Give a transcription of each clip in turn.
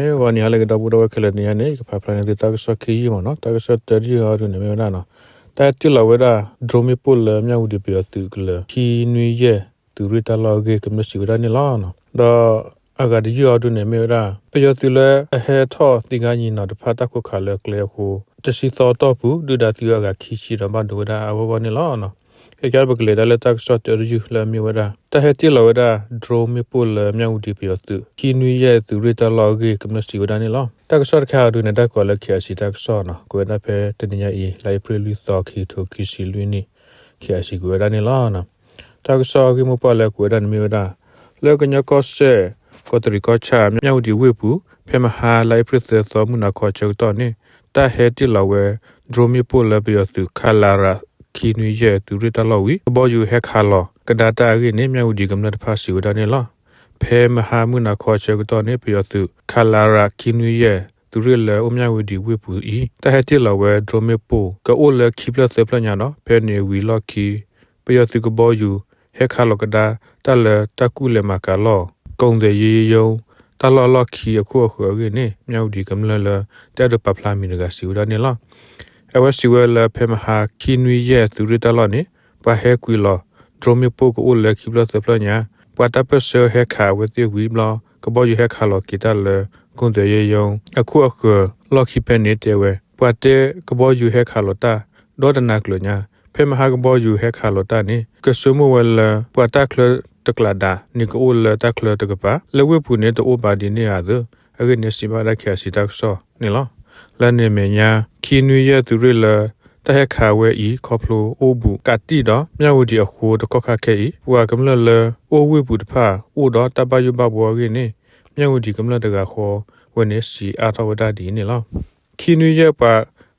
ဂီၤနံၤဟါလၢအဂ့ၤ ဒီပုၢ်ဝဲၢ်ခဲလၢာ်, တနံၤအံၤန့ၣ် ယကဖးဖျါန့ၢ်သုတၢ်ကစီၣ်ခံယုၢ်မ့ၢ်နီၤ. တၢ်ကစီၣ်တယုၢ်အံၤဒုန့ၣ်မ့ၢ်ဝဲဒၣ်နီၤ, တၢ်ဟဲတ့ၢ်လီၤဝဲဒၣ် drone မ့ၣ်ပိၢ်လၢ မၠၣ်ဝတံၤပယီၤသုးကလၢၤ ခံနွံယဲၢ် သုးရ့ၣ်တၢ်လီၢ်အဂ့ၢ် ကမျၢၢ်စံးဝဲဒၣ်န့ၣ်လီၤ. ဒီးအဂၤတယုၢ်အံၤဒုန့ၣ်မ့ၢ်ဝဲဒၣ် ပယီၤသုးလၢအဟဲထီၣ်သ့ၣ်ကါညီနီၤတဖၣ် တၢ်ခိးခးလၢကျဲအဃိ တဆံသီအတီၢ်ပူၤ ဒုၣ်ဒါသံဝဲအဂၤခံဆံဒီး ဘၣ်ဒိဝဲဒၣ်အါအါဂီၢ်ဂီၢ်န့ၣ်လီၤ. ခဲကနံၣ်အံၤ ပကလဲၤဒၣ်လၢတၢ်ကစီၣ်တယုၢ်လၢအမ့ၢ်ဝဲဒၣ် တၢ်ဟဲတ့ၢ်လီၤဝဲဒၣ် drone မ့ၣ်ပိၢ်လၢ မၠၣ်ဝတံၤပယီၤသုး ခံနွံယဲၢ်သုးရ့ၣ်တၢ်လီၢ်အဂ့ၢ် ကမျၢၢ်စံးဝဲဒၣ်န့ၣ်လီၤ. တၢ်ကစီၣ်တခါအံၤဒုန့ၣ် တၢ်ကွဲးလၢ KIC တၢ်ကစီၣ်နီၤ, ကွဲးဝဲဒၣ်ဖဲတနံၤညါအံၤ လါအ့ဖြ့ၣ်လွံၢ်သီ ခံကထိခံဆံလွံၢ်နံၣ် KIC ကွဲးဝဲဒၣ်န့ၣ်လီၤ. တၢ်ကစီၣ်ဂ့ၢ်မိၢ်ပှၢ်လၢအကွဲးဝဲဒၣ်န့ၣ်မ့ၢ်ဝဲဒၣ် လၢကညီကီၢ်စဲၣ် ကီးတရံးကီၢ်ဆၣ် မၠၣ်ဝတံၤဝ့ၢ်ပူၤ ဖဲမဟါလါအ့ဖြ့ၣ်သၢသီ မုၢ်နၤခီဆၢကတီၢ်န့ၣ် တၢ်ဟဲတ့ၢ်လီၤဝဲ drone မ့ၣ်ပိၢ်လၢပယီၤသုး ခလရ ခံနွံယဲၢ် သုးရ့ၣ်တၢ်လီၢ်ဝံၤ ကဘီယူၤဟဲခးလီၤကဒါတၢ်အဂ့ၢ်န့ၣ် မၠၣ်ဝတံၤကမျၢၢ်တဖၣ်စံးဝဲဒၣ်န့ၣ်လီၤ. ဖဲမဟါမုၢ်နၤခီဆၢကတီၢ်န့ၣ် ပယီၤသုး ခလရ ခံနွံယဲၢ် သုးရ့ၣ်လၢအိၣ်မၠၣ်ဝတံၤဝ့ၢ်ပူၤအံၤ တၢ်ဟဲတ့ၢ်လီၤဝဲ drone မ့ၣ်ပိၢ် ကအိၣ်လၢခံဖျၢၣ်သၢဖျၢၣ်ညါဒီး ဖဲန့ၣ်ဝံၤလီၢ်ခံ ပယီၤသုးကဘီယူၤဟဲခးလီၤကဒါတၢ်လၢတၢ်ကူၣ်လဲၤမၤကၤလီၢ် ကိၣ်သဲးယိယိ တၢ်လီၢ်အလီၢ်ခံအခိၣ်အဃၢၤအဂ့ၢ်န့ၣ် မၠၣ်ဝတံၤကမျၢၢ်လၢတအဲၣ်ဒိးပာ်ဖျါမံၤတဂၤစံးဝဲဒၣ်န့ၣ်လီၤ. အဝဲစံးဝဲလၢဖဲမဟါ ခံနွံယဲၢ် သုးရ့ၣ်တၢ်လီၢ်န့ၣ် ပှၤဟဲကွံာ်လီၤ drone မ့ၣ်ပိၢ်ကအိၣ်လၢခံဖျၢၣ်သၢဖျၢၣ်ညါ ပှၤတၢ်ပၢၢ်ဆၢဟဲခးအဝဲသ့ၣ်ဝံၤဘျီ ကဘီယူၤဟဲခးလီၤက့ၤတၢ်လၢ ကိၣ်သဲးယိယိ အခိၣ်အဃၢၤလီၢ်ခံဖဲန့ၣ်တဲဝဲ ပှၤတဲကဘီယူၤဟဲခးလီၤတၢ် ဒီတနၤကျၢၤညါ ဖဲမဟါကဘီယူၤဟဲခးလီၤတၢ်န့ၣ် ကဆိကမိၣ်ဝဲလၢ ပှၤတၢ်ချၢတကျးဒၣ်န့ၣ် ကအိၣ်လၢတၢ်ချၢတကပၤ လၢဝ့ၢ်ပူၤန့ၣ်တအိၣ်ဘၣ်ဒ်န့ၣ်ဧါသၢ အဂ့ၢ်န့ၣ်စံးဘၣ်ဒၣ် KIC တၢ်ကစီၣ်န့ၣ်လီၤ. လၢန့ၣ်အမဲာ်ညါ ခံနွံယဲၢ်သုးရ့ၣ်လၢ တၢ်ဟဲခးဝဲအံၤ ခီဖျိအိၣ်ဘူးကးတံၢ်ဒီး မၠၣ်ဝတံၤအဃိတကီၢ်ခါခဲအံၤ ပှၤကမျၢၢ်လၢအိၣ်ဝ့ၢ်ပူၤတဖၣ် အိၣ်ဒီးတၢ်ဘၣ်ယိၣ်ဘၣ်ဘှီအဂ့ၢ်န့ၣ် မၠၣ်ဝတံၤကမျၢၢ်တဂၤဃီဝဲန့ၣ် စံးအါထီၣ်ဝဲဒၣ်ဒ်အံၤန့ၣ်လီၤ. ခံနွံယဲၢ်ပှၤ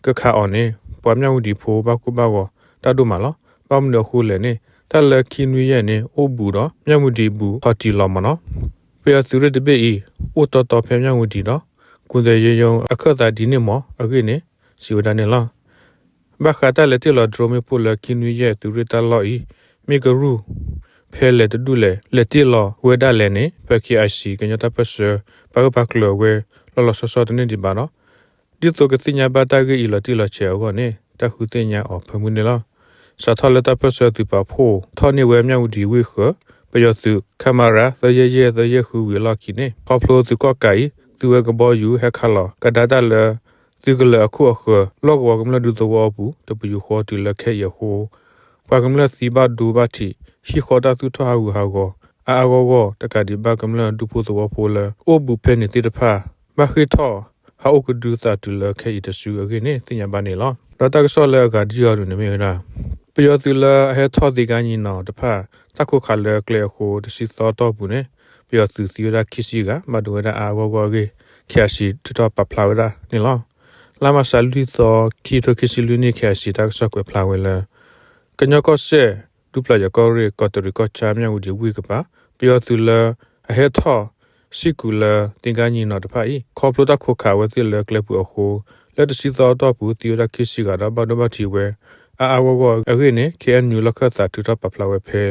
ကခးအီၤန့ၣ် ပှၤမၠၣ်ဝတံၤဖိဘၣ်ကိၢ်ဘၣ်ဂီၤတၢ်ဒိၣ်မးလီၤ. ဘၣ်မနုၤအဃိလဲၣ်န့ၣ် တၢ်လၢခံနွံယဲၢ်န့ၣ် အိၣ်ဘူးဒီး မၠၣ်ဝတံၤဘူးထီၣ်တံၢ်လီၤမးနီၤ. ပယီၤသုးရ့ၣ်တဘ့ၣ်အံၤ အိၣ်တီတီဖဲမၠၣ်ဝတံၤဒီး ကိၣ်သဲးယိယိအခၢၣ်သးဒ်န့ၣ်မး အဂ့ၢ်န့ၣ် စံးဝဲဒၣ်န့ၣ်လီၤ. ဘၣ်ဃးတၢ်လဲၤတ့ၢ်လီၤ drone မ့ၣ်ပိၢ်လၢခံနွံယဲၢ်သုးရ့ၣ်တၢ်လီၢ်အံၤ မ့ၢ်ကရူၢ်ဖဲလဲၣ်တဒူၣ်လဲၣ် လဲၤတ့ၢ်လီၤဝဲဒၣ်လဲၣ်န့ၣ် ပ KIC ကညီတၢ်ပၢၢ်ဆၢ ပာ်ဂၢၢ်ပာ်ကျၢၤဝဲလီၤလီၤဆီဆီတန့ၢ်ဒံးဘၣ်ဒီး ဒ်သိးကသ့ၣ်ညါဘၣ်တၢ်ဂ့ၢ်အံၤလီၤတံၢ်လီၤဆဲးအဂီၢ်န့ၣ် တၢ်ဃုသ့ၣ်ညါအီၤဖၢမုၢ်န့ၣ်လီၤ. စးထီၣ်လၢတၢ်ပၢၢ်ဆၢသုးပာ်ဖှိၣ်ထီၣ်န့ၢ်ဝဲ မၠၣ်ဝတံၤဝ့ၢ်ဃၢၤ ပယီၤသုး ခမရ သၢယဲၢ်ယဲၢ် သၢယဲၢ်ဃုဝံၤအလီၢ်ခံန့ၣ် ခီဖျိသုးကီၣ်ကးအံၤ သုဝဲကဘီယူၤဟဲခးလီၤကဒါတၢ်လၢ သုးကလၢၤအခိၣ်အဃၢၤ လီၢ်ကဝီၤကမျၢၢ်ဒူသဝီအပူၤ တပယူာ်ဃီတုၤလၢခဲအံၤအဃိ ပှၤကမျၢၢ်သံဘၣ်ဒိဘၣ်ထံး ဟံၣ်ဃီတၢ်သူၣ်ထီၣ်ဟးဂူာ်ဟးဂီၤ အါအါဂီၢ်ဂီၢ် တကးဒံးဘၣ် ကမျၢၢ်ဒူဖိသဝီဖိလၢ အိၣ်ဘူးဖဲန့ၣ်သ့ၣ်တဖၣ် ဘၣ်ဃ့ၢ်ထီၣ်ဟးအိၣ်ကဒုသးတုၤလၢခဲအံၤတစုအဂ့ၢ်န့ၣ် သ့ၣ်ညါဘၣ်န့ၣ်လီၤ. ဒီးတၢ်ကစီၣ်လၢအဂၤတယုၢ်အံၤဒုန့ၣ်မ့ၢ်ဝဲဒၣ် ပယီၤသုးလၢအဟဲထီၣ်သ့ၣ်ကါညီနီၤတဖၣ် တၢ်ခိးခးလၢကျဲအဃိ တဆံသီအတီၢ်ပူၤန့ၣ် ပယီၤသုးသံဝဲဒၣ်ခံဆံဂၤ ဘၣ်ဒိဝဲဒၣ်အါအါဂီၢ်ဂီၢ်အဂ့ၢ် KIC ထုးထီၣ်ပာ်ဖျါဝဲဒၣ်န့ၣ်လီၤ. လါမးရှးလွံၢ်သီ ခံကထိခံဆံလွံၢ်နံၣ် KIC တၢ်ကစီၣ်ကွဲးဖျါဝဲလၢ ကညီကီၢ်စဲၣ် ဒူပျၢ်ယၤကီၢ်ရ့ၣ် ကီးတရံးကီၢ်ဆၣ် မၠၣ်ဝတံၤဝ့ၢ်ကပၤ ပယီၤသုးလၢအဟဲထီၣ် စံၣ်ကူၤလၢသ့ၣ်ကါညီနီၤတဖၣ်အံၤ ခီဖျိတၢ်ခိးခးအဝဲသ့ၣ်လၢကျဲပူၤအဃိ လၢတဆံသီအတီၢ်ပူၤ သံဝဲဒၣ်ခံဆံဂၤဒီး ဘၣ်ဒိဘၣ်ထံးဝဲ အါအါဂီၢ်ဂီၢ်အဂ့ၢ်န့ၣ် KNU လီၢ်ခၢၣ်သးထုးထီၣ်ပာ်ဖျါဝဲဖဲ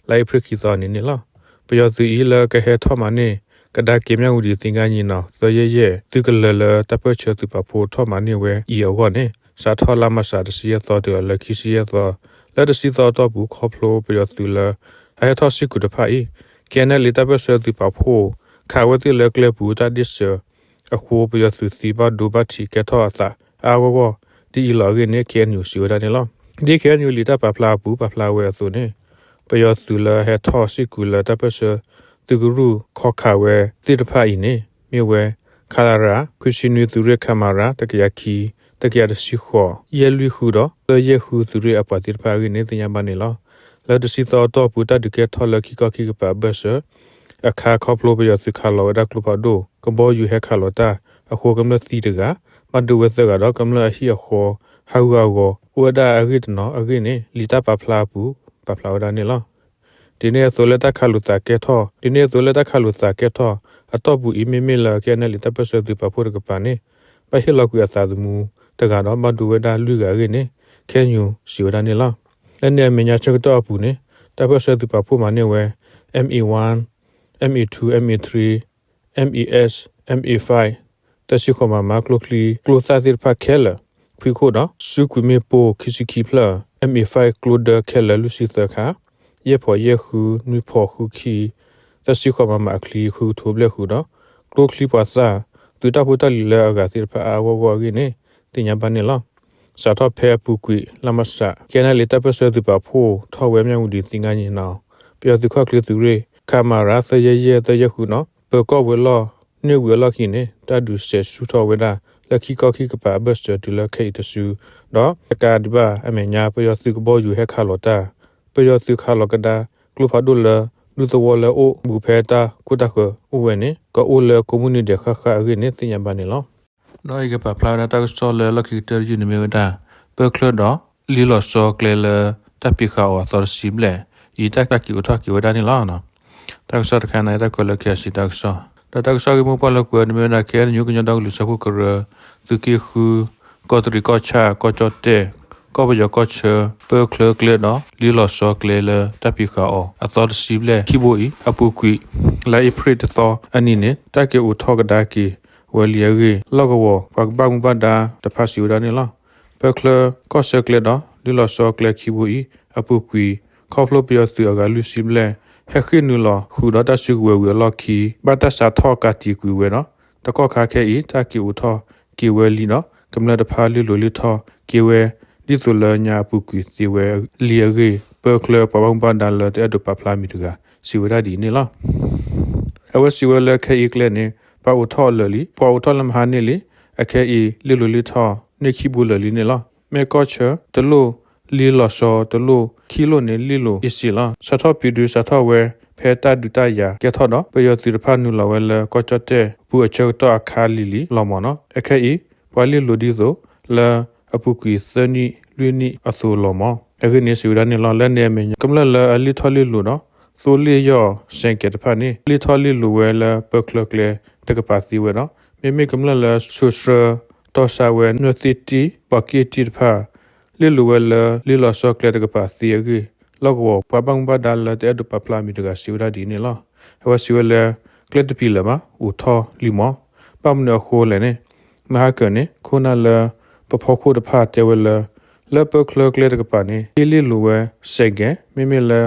လါအ့ဖြ့ၣ်ခံသီန့ၣ်န့ၣ်လီၤ. ပယီၤသုးအံၤလၢကဟဲထီၣ်မၤန့ၢ် ကဒါက့ၤမၠၣ်ဝတံၤသ့ၣ်ကါညီနီၤ သၢယဲၢ်ယဲၢ် သုးကလၢၤလၢတၢ်ပၢၢ်ဆၢသုးပာ်ဖှိၣ်ထီၣ်မၤန့ၢ်ဝဲအံၤအဂီၢ်န့ၣ် စးထီၣ်လါမးရှးတဆံယဲၢ်သီတုၤလၢခံဆံယဲၢ်သီ လၢတဆံသီအတီၢ်ပူၤ ခီဖျိပယီၤသုးလၢ အဟဲထီၣ်စံၣ်ကူၤတဖၣ်အံၤ KNLA တၢ်ပၢၢ်ဆၢသုးပာ်ဖှိၣ် ခးဝဲသ့ၣ်လၢကျဲပူၤတၢ်ဒ့ၣ်စၢၤအဃိ ပယီၤသုးသံဘၣ်ဒိဘၣ်ထံးကဲထီၣ်အသး အါအါဂီၢ်ဂီၢ် ဒ်အံၤလီၤအဂ့ၢ်န့ၣ် KNU စံးဝဲဒၣ်န့ၣ်လီၤ. ဒ် KNU လံာ်တၢ်ပာ်ဖျါအပူၤပာ်ဖျါဝဲအသိးန့ၣ် ပယီၤသုးလၢဟဲထီၣ်စံၣ်ကူၤလၢတၢ်ပၢၢ်ဆၢသုးကရူၢ်ခီခးဝဲသ့ၣ်တဖၣ်အံၤန့ၣ် မ့ၢ်ဝဲ ခလရ ခွံဆံနွံ သုးရ့ၣ် ခမရ တကယၤခံ တကယၤတဆံဃိး ယဲၢ်လွံၢ်ဃု သုးရ့ၣ်အပှၤသ့ၣ်တဖၣ်အဂ့ၢ်န့ၣ် သ့ၣ်ညါဘၣ်န့ၣ်လီၤ. လၢတဆံသီအတီၢ်ပူၤ တၢ်ဒုးကဲထီၣ်လၢခံခီခံကပၤအဘၢၣ်စၢၤ အခါခီဖျိပယီၤသုးခးလီၤဝဲဒၣ်ကျိဖးဒိၣ် ကဘီယူၤဟဲခးလီၤတၢ်အဃိ ကမျၢၢ်သံတဂၤ ဘၣ်ဒိဝဲသၢဂၤဒီး ကမျၢၢ်အဟံၣ်အဃီ ဟးဂူာ်ဟးဂီၤအိၣ်ဝဲဒၣ်အဂ့ၢ်တနီၤအဂ့ၢ်န့ၣ် လံာ်တၢ်ပာ်ဖျါအပူၤ ပာ်ဖျါဝဲဒၣ်န့ၣ်လီၤ. ဒ်န့ၣ်အသိးလၢတၢ်ခးလိာ်သးကဲထီၣ် ဒ်န့ၣ်အသိးလၢတၢ်ခးလိာ်သးကဲထီၣ်အတီၢ်ပူၤအံၤ မ့မ့ၢ်လၢ KNLA တၢ်ပၢၢ်ဆၢသုးပာ်ဖှိၣ်တကပၤန့ၣ် ဘၣ်ဟ့ၣ်လီၤကွံာ်အသးသမူတဂၤဒီး ဘၣ်ဒိဝဲဒၣ်လွံၢ်ဂၤအဂ့ၢ်န့ၣ် KNU စံးဝဲဒၣ်န့ၣ်လီၤ. လၢန့ၣ်အမဲာ်ညါဆၢကတီၢ်အပူၤန့ၣ် တၢ်ပၢၢ်ဆၢသုးပာ်ဖှိၣ်မၤန့ၢ်ဝဲ M A one, M A two, M A three, M A S, M A five သၢဆံဃိးမမ ကျိချံကျိသၣ်သ့ၣ်တဖၣ်ခဲလၢာ် ခွံခိၣ်ဒီး စုကွံာ်မ့ၣ်ပိၢ်ခံဆံခံဖျၢၣ် M A five ကျိဒၢခဲလၢာ်လွံၢ်ဆံသၢခါ ယဲၢ်ဖီးယဲၢ်ဃု နွံဖီးဃုခံ သၢဆံဃိးမမ အချံဃုကထိဘျဲၣ်ဃုဒီး ကျိချံပှၤသၣ် သုးတၢ်ဖိတၢ်လံၤလၢအဂၤသ့ၣ်တဖၣ်အါအါဂီၢ်ဂီၢ်အဂ့ၢ်န့ၣ် သ့ၣ်ညါဘၣ်န့ၣ်လီၤ. စးထီၣ်ဖဲအပူၤကွံာ် လါမးရှး KNLA တၢ်ပၢၢ်ဆၢသုးပာ်ဖှိၣ်ထီၣ်ဝဲမၠၣ်ဝတံၤသံခါန့ၣ်နီၤ ပယီၤသုးခီၣ်ချ့သုးရ့ၣ် ခမရ သၢယဲၢ်ယဲၢ် သၢယဲၢ်ဃုနီၤ ပၢၤကီၢ်ဝဲၤလီၢ် န့ၢ်ဝံၤအလီၢ်ခံန့ၣ် တၢ်ဒုးစဲးဆူၣ်ထီၣ်ဝဲဒၣ် လၢခံကီၢ်ခံကပၤအဘၢၣ်စၢၤတုၤလၢခဲအံၤတစု ဒီးတကးဒံးဘၣ်အမဲာ်ညါ ပယီၤသုးကဘီယူၤဟဲခးလီၤတၢ် ပယီၤသုးခးလီၤကဒါ ကျိဖးဒိၣ်လၢ ဒူသဝီလၢအအိၣ်ဘူးဖဲတၢ်ခိၣ်တၢ်ဃၢၤအိၣ်ဝဲန့ၣ် ကအိၣ်လၢကိးမုၢ်နံၤဒဲးဃၣ်ဃၣ်အဂ့ၢ်န့ၣ် သ့ၣ်ညါဘၣ်န့ၣ်လီၤ. ဒီးအံၤကပာ်ဖျါဝဲဒၣ်တၢ်ကစီၣ်လၢလီၢ်ခံကတၢၢ်တယုၢ်န့ၣ်မ့ၢ်ဝဲဒၣ် ပၢချၢဒီး လံလီၤဆီကျဲလၢ တၢ်ပံးဃာ်အီၤအသီတဆံဘျဲၣ် အံၤတၢ်က့ၤအိးထီၣ်က့ၤဝဲဒၣ်န့ၣ်လီၤ. တၢ်ကစီၣ်တခါန့ၣ် တၢ်ကွဲးလၢ KIC တၢ်ကစီၣ် ဒီးတၢ်ကစီၣ်ဂ့ၢ်မိၢ်ပှၢ်လၢကွဲးန့ၣ်မ့ၢ်ဝဲဒၣ် KNU ကညီဒီကလုာ်စၢဖှိၣ်ကရၢ သုးက့ဃု ကီးတရံးကီၢ်ဆၣ် ကီၢ်ကၠီၣ်တဲၣ် ကီၢ်ပယီၤကီၢ်ဆၢ ပၢချၢကျဲဒီး လံလီၤဆီကျဲလၢတၢ်ပံးဃာ်အီၤ အသီတဆံဘျဲၣ်ခံဘိအံၤ အပူၤကွံာ် လါအ့ဖြ့ၣ်တသီအနံၤန့ၣ် တၢ်က့ၤအိးထီၣ်ကဒါက့ၤဝဲလံအဂ့ၢ် လီၢ်ကဝီၤပှၤဘၣ်မူဘၣ်ဒါတဖၣ်စံးဝဲဒၣ်န့ၣ်လီၤ. ပၢချၢကီၢ်ဆၢကျဲဒီး လံလီၤဆီကျဲခံဘိအံၤ အပူၤကွံာ် ခီဖျိပယီၤသုးအဂၤလွံၢ်ဆံဘျဲၣ် ဟဲဃ့ၢ်နုာ်လီၤဃုာ်ဒီးတၢ်စုကဝဲၤဝံၤအလီၢ်ခံ ဘၣ်တၢ်စးထီၣ်ကးတံာ်ကွံာ်ဝဲဒီး တကီၢ်ခါခဲအံၤ တၢ်က့ၤအိးထီၣ်က့ၤဝဲလံဒီး ကမျၢၢ်တဖၣ်လ့ၢ်လိၤလ့ၢ်ထီၣ်က့ၤဝဲ ဒ်သိးလၢညါအပူၤကွံာ်သ့ဝဲလံအဂ့ၢ် ပၢချၢပှၤဘၣ်မူဘၣ်ဒါလၢတအဲၣ်ဒိးပာ်ဖျါမံၤတဂၤ စံးဝဲဒၣ်ဒ်အံၤန့ၣ်လီၤ. အဝဲစံးဝဲလၢခဲအံၤကျဲန့ၣ် ပှၤအိးထီၣ်လၢာ်လံ ပှၤအိးထီၣ်လၢမဟါန့ၣ်လံ အခဲအံၤလ့ၢ်လိၤလ့ၢ်ထီၣ်န့ၢ်ခံဘိလၢာ်လံန့ၣ်လီၤ. မ့ၢ်ကီၢ်ဆၢ တလိၣ် လံလီၤဆီတလိၣ် ခံလိၣ်န့ၣ်လ့ၢ်လိၤအ့ၣ်စ့လီၤ. စးထီၣ်ဖံးဒုးစးထီၣ်ဝဲ ဖဲတၢ်ဒုးတၢ်ယၤကဲထီၣ်ဒီး ပယီၤသုးတဖၣ်နုာ်လီၤဝဲလၢကီၢ်ကၠီၣ်တဲၣ်ပူၤအဆၢကတီၢ်အခါလံၤလံၤလီၤမၢ်နီၤ. အခဲအံၤ ပှၤလ့ၢ်လိၤဒ်သိး လၢအပူၤကွံာ်သၢနံၣ်လွံၢ်နံၣ်အသိးလီၤမၢ်. အဂ့ၢ်န့ၣ်စံးဝဲဒၣ်န့ၣ်လီၤ. လၢန့ၣ်အမဲာ်ညါ ကမျၢၢ်လၢအလံၣ်ထီၣ်လ့ၢ်လိၤဒီး သိလ့ၣ်ယီၢ်စဲးကဲးတဖၣ်န့ၣ် လံၣ်ထီၣ်လ့ၢ်လိၤဝဲလၢပၢချၢကျဲတကပၤသ့ဝဲဒီး မ့မ့ၢ်ကမျၢၢ်လၢစိၤဆှၢတီဆါဝဲနွဲၣ်သ့ၣ်တံၢ် ပှၤက့ၣ်တံၢ်တဖၣ် လ့ၢ်လိၤဝဲလၢလံလီၤဆီကျဲတကပၤသ့အဂ့ၢ် လီၢ်ကဝီၤပှၤဘၣ်မူဘၣ်ဒါလၢတအဲၣ်ဒိးပာ်ဖျါမံၤတဂၤစံးဝဲဒၣ်ဒ်အံၤန့ၣ်လီၤ. အဝဲစံးဝဲလၢ ကျဲတပံၤလၢၤဘၣ် အိးထီၣ်လံမၢ်. ဘၣ်မနုၤအဃိလဲၣ်န့ၣ် မဟါကၢၤန့ၣ် ခိၣ်နၢ်လၢပဖီခိၣ်တဖၣ်တဲဝဲလၢ လၢပၢချၢကျဲတကပၤန့ၣ် ဟ့ၣ်လ့ၢ်လိၤဝဲစဲးကဲး မ့မ့ၢ်လၢ လံ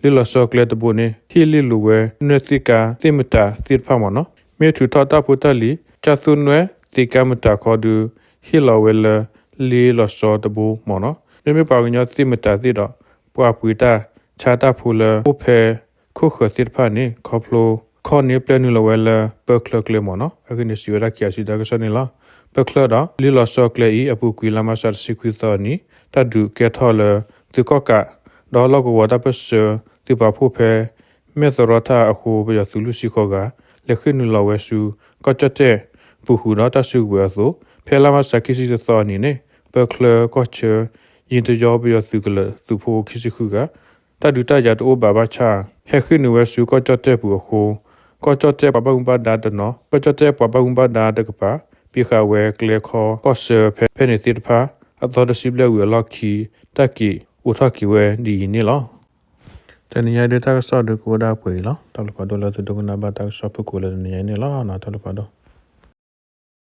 လီၤဆီကျဲတဘိန့ၣ် ဟ့ၣ်လ့ၢ်လိၤဝဲနွဲၣ်သ့ၣ်ကါသ့ၣ်မတၤသ့ၣ်တဖၣ်မၢ်နီၤ. မ့ၢ်ထုးထီၣ်တၢ်ဖိတၢ်လံၤ ကၢ်သိၣ်နွဲၣ်သ့ၣ်ကါမတၤခီဒုး ဟ့ၣ်လီၤဝဲလၢလံလီၤဆီတဘိမၢ်နီၤ. မ့မ့ၢ်ပှၤကညီသ့ၣ်မတၤသ့ၣ်ဒီး ပှၤပှ့ၤတၢ်ဆါတၢ်ဖိလၢအိၣ်ဖဲခိၣ်ဃၢၤသ့ၣ်တဖၣ်န့ၣ် ခီဖျိခီၣ်န့ၣ်ပျဲနုာ်လီၤဝဲလၢပၢချၢကျဲမၢ်နီၤ. အဂ့ၢ်န့ၣ်စံးဝဲဒၣ် KIC တၢ်ကစီၣ်န့ၣ်လီၤ. ပၢချၢဒီးလံလီၤဆီကျဲအံၤ အပူၤကွံာ်လါမးရှးတဆံခွံသီအနံၤ တၢ်ဒုးကဲထီၣ်လၢသုးကီၣ်ကး ဒီးလီၢ်ကဝီၤတၢ်ပၢၢ်ဆၢသုးပာ်ဖှိၣ်ဖဲ မဲၢ်သရီထၣ်အဃိ ပယီၤသုးလွံၢ်ဆံဃိးဂၤ လဲၤဃ့ၢ်နုာ်လီၤဝဲဆူ ကီၢ်ကၠီၣ်တဲၣ်ပူၤဃုာ်ဒီးတၢ်စုကဝဲၤအသိး ဖဲလါမးရှးခံဆံတသီအနံၤန့ၣ် ပၢချၢကီၢ်ဆၢ ယံၤတယီပယီၤသုးကလၢၤသုးဖိခံဆံဃုဂၤ တၢ်ဒုးတၢ်ယၤတအိၣ်ဘၣ်ဘၣ်ဆၣ် ဟဲဃ့ၢ်နုာ်ဝဲဆူကီၢ်ကၠီၣ်တဲၣ်ပူၤအဃိ ကီၢ်ကၠီၣ်တဲၣ်ပှၤဘၣ်မူဘၣ်ဒါတနီၤ ကီၢ်ကၠီၣ်တဲၣ်ပှၤဘၣ်မူဘၣ်ဒါတကပၤ ပံးဃာ်ဝဲကျဲခီကီၢ်ဆၢဖဲဖဲန့ၣ်သ့ၣ်တဖၣ် အသီတဆံဘျဲၣ်ဝံၤအလီၢ်ခံ တၢ်က့ၤအိးထီၣ်က့ၤဝဲဒ်အံၤန့ၣ်လီၤ. တနံၤညါဒုးတၢ်ကစီၣ်ဒုးကအိၣ်ဒၣ်ပှဲၤအံၤလီၤ. တၢ်ဘျုးဖးဒိၣ်လၢသုဒိကနၣ်ဘၣ်တၢ်ကစီၣ်ဖုၣ်ကိာ်လၢတနံၤညါအံၤန့ၣ်လီၤ. တၢ်ဘျုးဖးဒိၣ်